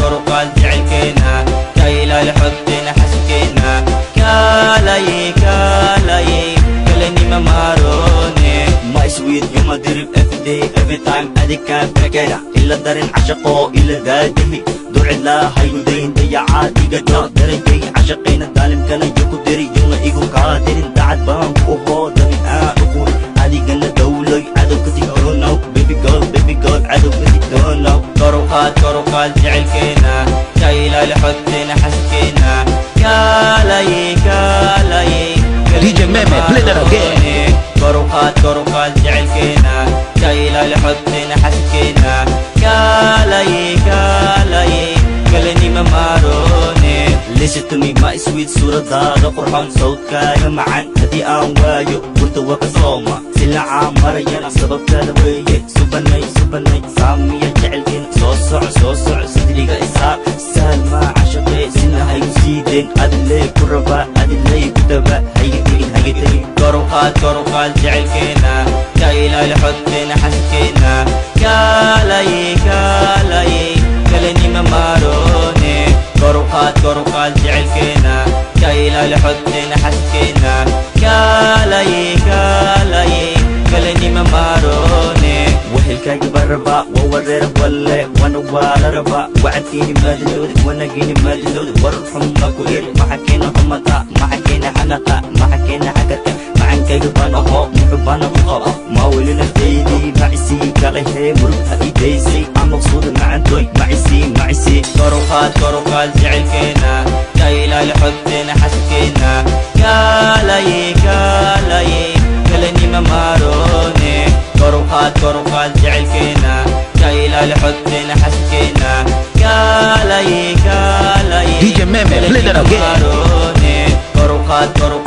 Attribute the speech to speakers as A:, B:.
A: Kor u qaad jecelkeena, ka ilaali xogteena xasilkeena. Kaalay, kaalay, kalanima maarone.
B: My sweet, you my drip every day, every time. Adika bekera ila darin cashaqo ila daadihi durcidlaa haygudayn dayacaad iga jar darajay cashaqayna daalimkana yo ku diri yuna igu kaa dirin dacad baan ku ohoo dabin aan u quri adigana dowloy cadowka digtoonow. Baby girl, baby girl, cadowka digtoonow.
A: Kor u qaad, kor u qaad jecelkeena, ka ilaali xogteena xasilkeena. Kaalay, kaalay.
C: DJ Meme, play that again.
A: Kor u qaad, kor u qaad jecelkeena, ka ilaali xogteena xasilkeena. Kaalay, kaalay, kalanima maarone.
B: Listen to me, my sweet, suuradaada qurxoon, sawdkaaga macan haddii aan waayo hurda waa ka sooma silacaa marayana sababtaada weeye. Subanay, subanay, saamiya jecelkeena. Soo soco, soo soco, sidriga isaar sahal maa cashaqee sina haygu siideen adiley ku rabaa adiley ku daba hayga tegin, hayga tegin.
A: Kor u qaad, kor u qaad jecelkeena, ka ilaali xogteena xasilkeena. Kaalay, kaalay, kalanima maarone. Kor u qaad, kor u qaad jecelkeena, ka ilaali xogteena xasilkeena. Kaalay, kaalay, kalanima maarone.
B: Wehelkaaga baan rabaa waa wareer walle wana waa la rabaa wacadkiini maadilowda wanagiini maadilowda war xuma ku iri maxa keena xumata maxa keena xanaqa maxa keena xakarka macankayga baan aho muxuu baana ku qaba maa weli naftaydii macisii kalehee murug ha ii daysay aan maqsuuda macantoy macisii macisii.
A: Kor u qaad, kor u qaad jecelkeena, ka ilaali xogteena xasilkeena. Kaalay, kaalay, kalanima maarone. Kor u qaad, kor u qaad jecelkeena, ka ilaali xogteena xasilkeena. Kaalay, kaalay.
C: DJ Meme, play that again.
A: Maarone. Kor u qaad, kor u